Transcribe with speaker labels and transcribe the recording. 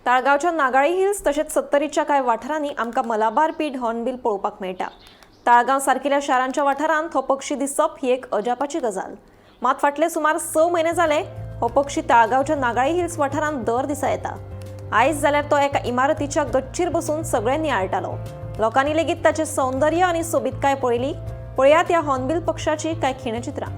Speaker 1: ताळगांवच्या Nagali hills तशेंच सत्तरीच्या कांय वाठारांनी आमकां मलाबार पीड हॉर्नबील पळोवपाक मेळटा. ताळगांव सारकिल्या शारांच्या वाठारांत हो पक्षी दिसप ही एक अजापाची गजाल. मात फाटले सुमार 6 म्हयने जाले हो पक्षी ताळगांवच्या नागाळी हिल्स वाठारांत दर दिसा येता. आयज जाल्यार तो एका इमारतीच्या गच्चीर बसून सगळें नियाळटालो. लोकांनी लेगीत ताचें सौंदर्य आनी सोबीतकाय पळयली. पळयात ह्या हॉर्नबील पक्षाची कांय खिणचित्रां.